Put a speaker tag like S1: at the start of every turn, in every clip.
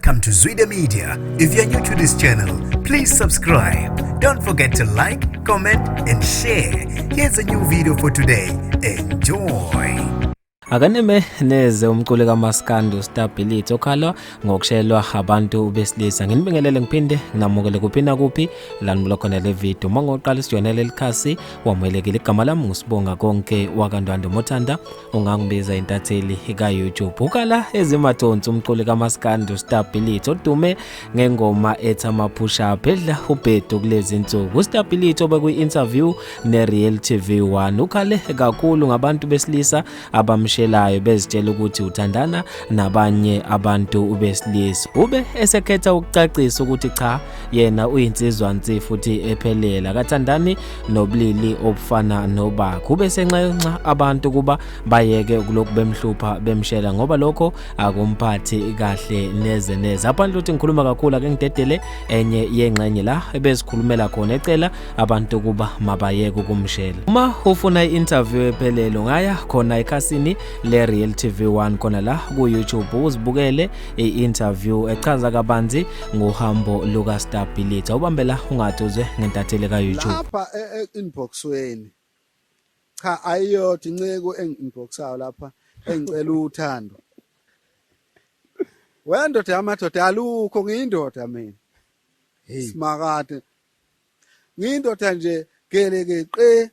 S1: Welcome to Zwida Media. If you're new to this channel, please subscribe. Don't forget to like, comment, and share. Here's a new video for today. Enjoy.
S2: Akaneme neze umculi kaMaskandi uStability okhalwa ngokushelwa abantu besilisa. Nginibingelele ngiphinde nginamukele kuphi nakuphi la nibuka khona le video. Uma ngoqala isijoyinele likhasi wamukelekile. Igama lami nguSibonga konke wakaNdwandwe Mothanda ungangibiza intatheli ka-YouTube. Ukala ezimathonsi umculi kaMaskandi uStability odume ngengoma ethi ama-push up edla ubhedu kulezi nsuku. UStability obekwi-interview ne-Real TV 1 ukhale kakhulu ngabantu besilisa abamshelayo bezitshela ukuthi uthandana nabanye abantu besilisa. Ube esekhetha ukucacisa ukuthi cha yena uyinsizwa nsi futhi ephelele akathandani nobulili obufana nobakhe. Ube senxenxa abantu kuba bayeke ukulokhu bemhlupha bemshela ngoba lokho akumphathi kahle neze neze. Aphandle ukuthi ngikhuluma kakhulu ake ngidedele enye yengxenye la ebezikhulumela khona ecela abantu kuba mabayeke ukumshela. Uma ufuna i-interview ephelele ungaya khona ekhasini le-Real TV 1 khona la ku-YouTube uzibukele i-interview echaza kabanzi ngohambo lukaStability. Awubambe la ungathi uzwe ngentatheli ka-YouTube.
S3: Lapha e-inboxweni cha ayiyodwa inceku engi-inboxayo lapha engicela uthando. Wendoda yamadoda alukho ngiyindoda mina. Simakade. Ngiyindoda nje gelekeqe.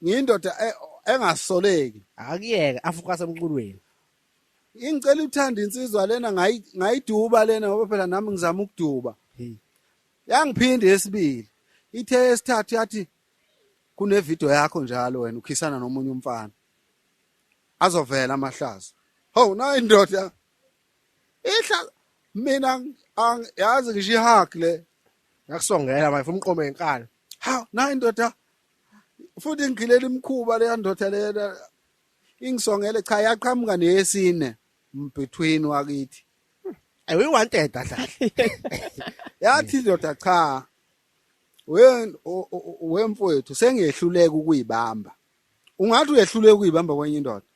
S3: Ngiyindoda engasoleki.
S4: Akuyeke afukase emculweni.
S3: Ingicela uthando insizwa lena ngayiduba lena ngoba phela nami ngizama ukuduba. Yangiphinda yesibili. Ithe yesithathu yathi kune video yakho njalo wena ukhisana nomunye umfana. Azovela amahlazo. Ho nayi indoda. Ihla mina yazi ngisho ihug le.
S4: Ngakusongela manje umqome ngenkani.
S3: Ha nayi indoda. Futhi ngigilela imkhuba le ndoda le ingisongele cha yaqhamuka neyesine mbetween wakithi.
S4: Ay we wanted kahle.
S3: Yathi indoda cha wemfowethu sengiyehluleka ukuyibamba. Ungathi uyehluleka ukuyibamba kwenye indoda.